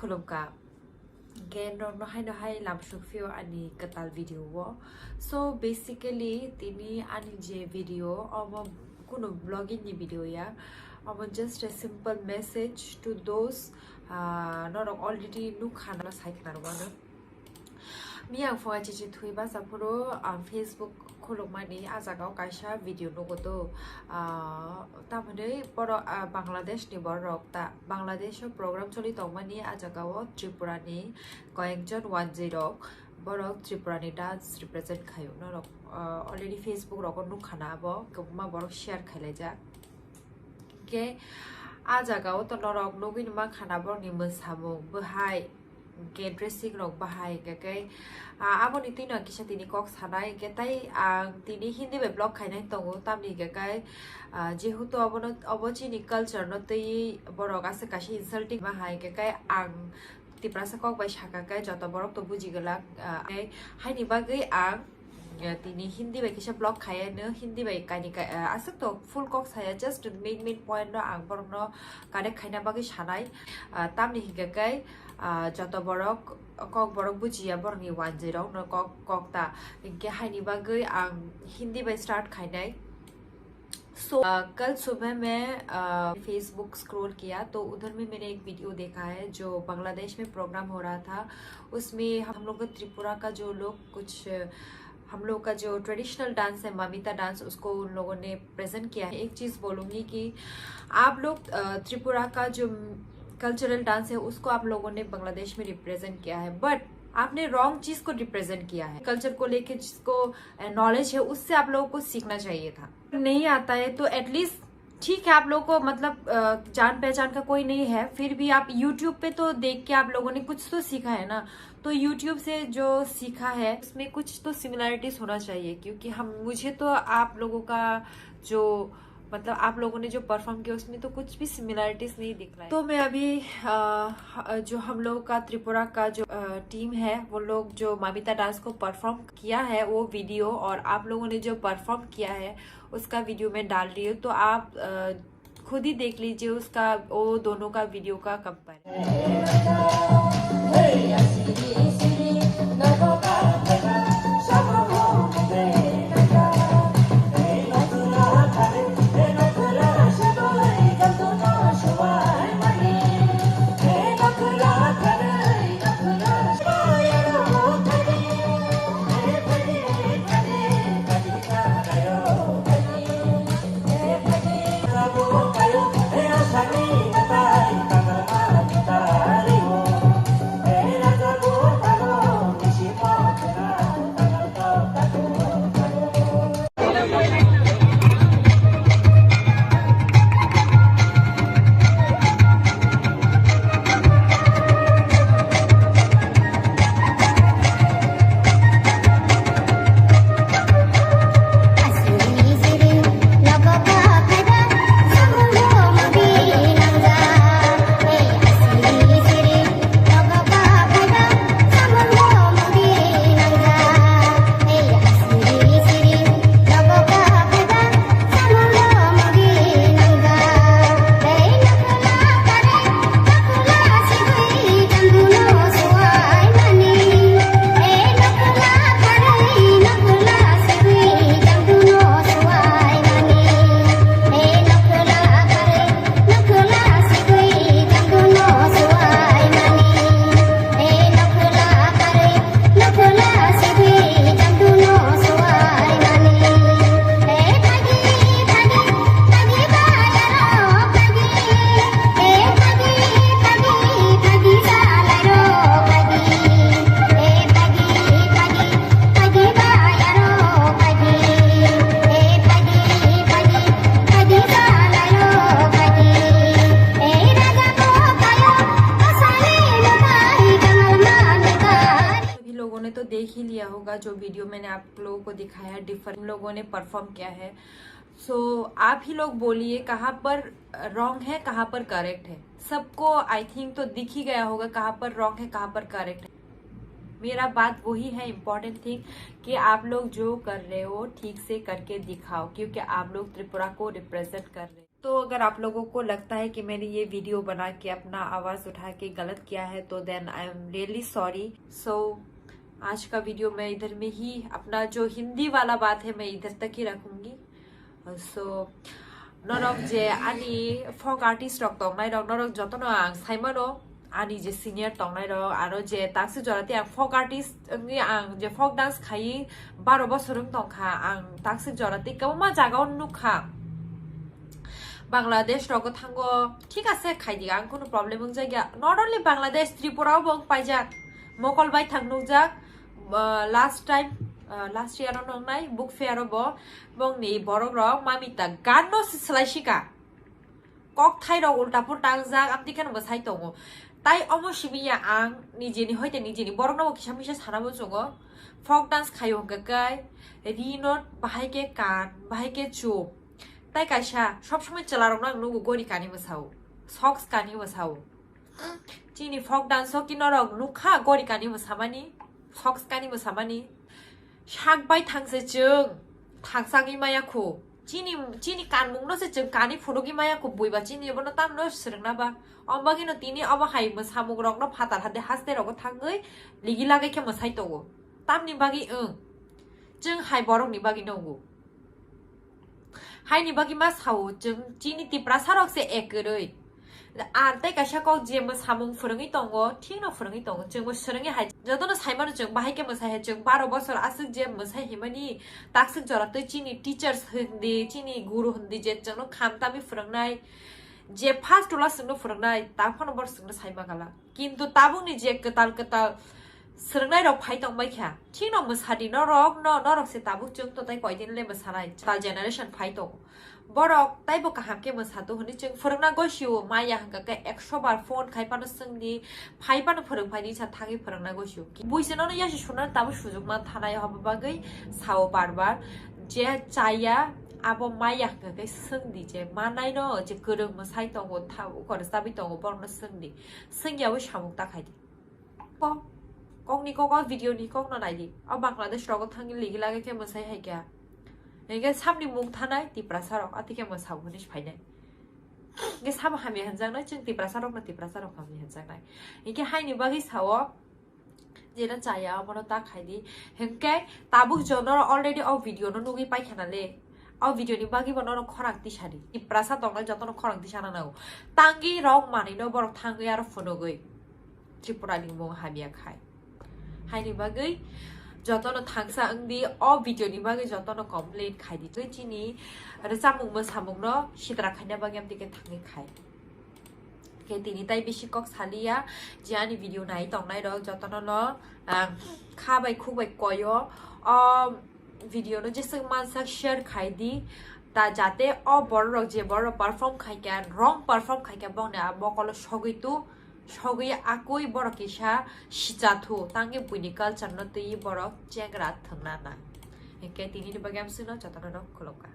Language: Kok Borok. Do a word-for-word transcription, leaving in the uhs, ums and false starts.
Khulumkha. Gen rok no hai no hai lamsuk phio ani kwtal video o. So basically tini ani je video omo kunu vlogging ni video ya. Omo just a simple message to those, ah, norok already nukha na sai khna rwmano. Miyang phunga chichi thui basa phuru, ah, Facebook khulukmani a jaga o kaisa video nugo do. Ah, tamhwnwi borok, ah, Bangladesh ni borok ta, Bangladesh o program choli tongmani a jaga o Tripura ni koyekjon wanjwi rok borok Tripura ni dance represent khaio. Norok, ah, already Facebook rogo nukha na abo, kwbangma borok share khailaijak. Hingke a jaga o to norok nugwi numa khana borokni mwsamung bwhai, hingke dressing rok bahai, hingke kei, ah, aboni twino ang kisa tini kok sanai, hingke tai ang tini Hindi bai vlog khainai tongo, tamni hingke kei, ah, jehetu obono, obo chini culture no twi borok aswk kaisa insulting bahai, hingke kei ang Tiprasa kok bai saka kei joto borok to buji gwlak, ah, haini bagwi ang, ah, tini Hindi bai kisa vlog khaiya no, Hindi bai kaini kai, ah, aswk to full kok saya, just main main point no ang borok no connect khaina bagwi sanai, ah, tamni hingke kei, ah, joto borok kok borok bujiya borokni wanjwi rok no kok, kok ta hingke haini bagwi ang Hindi bai start khainai. So, अ, कल सुबह मैं, अ, Facebook scroll किया तो उधर में मैंने एक वीडियो देखा है जो बांग्लादेश में प्रोग्राम हो रहा था। उसमें हम लोग का त्रिपुरा का जो लोग कुछ, हम लोग का जो ट्रेडिशनल डांस है, मामिता डांस, उसको उन लोगों ने प्रेजेंट किया है। एक चीज़ बोलूँगी कि आप लोग, अ, त्रिपुरा का जो कल्चरल डांस है, उसको आप लोगों ने बांग्लादेश में रिप्रेजेंट किया है, बट आपने रॉन्ग चीज़ को रिप्रेजेंट किया है। कल्चर को लेके जिसको, अ, नॉलेज है, उससे आप लोगों को सीखना चाहिए था। नहीं आता है तो एटलीस्ट ठीक है, आप लोगों को मतलब, अ, जान पहचान का कोई नहीं है, फिर भी आप YouTube पे तो देख के आप लोगों ने कुछ तो सीखा है ना। तो YouTube से जो सीखा है उसमें कुछ तो सिमिलैरिटीज होना चाहिए, क्योंकि हम, मुझे तो आप लोगों का जो, मतलब आप लोगों ने जो परफॉर्म किया उसमें तो कुछ भी सिमिलैरिटीज नहीं दिख रहा है। तो मैं अभी, अ, ह-, जो हम लोगों का त्रिपुरा का जो, अ, टीम है वो लोग जो मामिता डांस को परफॉर्म किया है वो वीडियो और आप लोगों ने जो परफॉर्म किया है उसका वीडियो मैं डाल रही हूँ, तो आप, अ, खुद ही देख लीजिए उसका, वो दोनों का वीडियो का कंपैरिजन। सभी लोगों ने तो देख ही लिया होगा जो वीडियो मैंने आप लोगों को दिखाया है, डिफरेंट लोगों ने परफॉर्म किया है। सो आप ही लोग बोलिए कहाँ पर रॉन्ग है, कहाँ पर करेक्ट है। सबको आई थिंक तो दिख ही गया होगा कहाँ पर रॉन्ग है, कहाँ पर करेक्ट है। मेरा बात वही है, इम्पोर्टेंट थिंग कि आप लोग जो कर रहे हो ठीक से करके दिखाओ, क्योंकि आप लोग त्रिपुरा को रिप्रेजेंट कर रहे हो। तो अगर आप लोगों को लगता है कि मैंने ये वीडियो बना के अपना आवाज़ उठा के गलत किया है, तो then I am really sorry। So आज का वीडियो मैं इधर में ही अपना जो हिंदी वाला बात है, मैं इधर तक ही रखूंगी। So norok je ani folk artist rok tongnai rok, norok jotono ang saimano, ani je senior tongnai rok, aro je taksik jora tei ang folk artist wngwi ang je folk dance khaiwi baro bosor wng tongkha, ang taksik jora tei kwbangma jaga o nukha. Bangladesh rogo thango, thik ase, khaidi, ang kunu problem wngjak ya. Not only Bangladesh, Tripura o bo wng paijak, mokol bai thang nukjak, uh, last time, uh, last year o nongnai book fair o bo, bongni borok rok mamita gan no si slai sika. Kok thai rok ulta pulta wngjak, amtwi kheno bwsai tongo. Tai omo simi ya ang nijeni hoite nijeni borok no bo kisa misa sana bo chungo. Folk dance khayo hwnkhe kai ri no bahai khe kan, bahai khe chup. Tai kaisa sob somoi chwla rok no ang nugo gori kani bwsao, socks kani bwsao. Chini folk dance o kino rok nukha gori kani bwsamani, socks kani bwsamani. Sak bai thangse chwng thangsagwi maya khu. Chini, chini kanmung no se chwng kani phunugwi maya khu, buiba chini bono tamno swrwngna ba. Omo bagwi no tini omo hai mwsamung rok no phatar hade haste rogo thangwi ligi lagwi khe mwsai tongo. Tamni bagwi wng. Chwng hai borok ni bagwi nongo. Haini bagwi ma sao chwng chini Tiprasa rok se ekwrwi. Ar tei kaisa kok je mwsamung phwrwngwi tongo, thikno phwrwngwi tongo. Chwngbo swrwngwi hai jotono saimano chwng bahai khe mwsai hai, chwng baro bosor aswk je mwsai himani takswk jora tei chini teachers hindi, chini guru hindi je chwngno kham tamwi phwrwngnai, je first class chwngno phwrwngnai, ta phano bor chwngno saima gala. Kintu tabukni je kwtal kwtal swrwngnairok phai tongbai kha, thikno mwsadi norok no, norok se tabuk chwng to tai koidin le mwsanai, kwtal generation phai tongo. Borok taibo kaham khe mwsato hwnwi chwng phwrwngna gosio, maya hwnkha khe ekso bar phone khai phano swngdi, phai phano phwrwng phaidi sa thangwi phwrwngna gosio. Buise nono yasi sunani tabuk sujuk man thanai, hobo bagwi sao bar bar je chaya abo maya hwnkha khe swngdi, je manaino je kwrwng mwsai tongo, tha-, ukor chabi tongo, borokno swngdi. Swngya wi samung ta khaidi. Kok, kokni kok, o video ni kok no naidi. O Bangladesh rogo thangwi ligi lage khe mwsai hai kha. Hingke samni mung thanai Tiprasa rok, ati khe mwsao hwnwi phainai. Hingke samo hamya hwnjaknai, chwng Tiprasa rok no Tiprasa rok hamya hwnjaknai. Hingke haini bagwi sao, jeno chaya omono ta khaidi. Hingke tabuk jono already o video no nugwi paikha na le. O video ni bagwi bo nono khorang tisadi. Tiprasa tongnai jotono khorang tisana nango. Tangwi rok manwi no borok thangwi aro phunugwi Tripura ni mung hamya khai. Haini bagwi jotono thangsa wngdi, o video ni bagwi jotono complain khaidi. Tei chini rwchapmung mwsamung no sitra khaina bagwi amtwi khe thangwi khai. Khe tini tai bisi kok saliya, je ani video nai tongnai rok jotono no, ah, kha bai khuk bai koyo. O video no jeswk mansak share khai di, ta jate o borok rok je borok perform khai kha, wrong perform khai kha, bongni a mokolo sogwi tu, sogwi akui borok kisa sicha thu, tangwi buini culture no twi borok chengra thwngna na. Hingke tini ni bagwi amswk no jotono no khulumkha.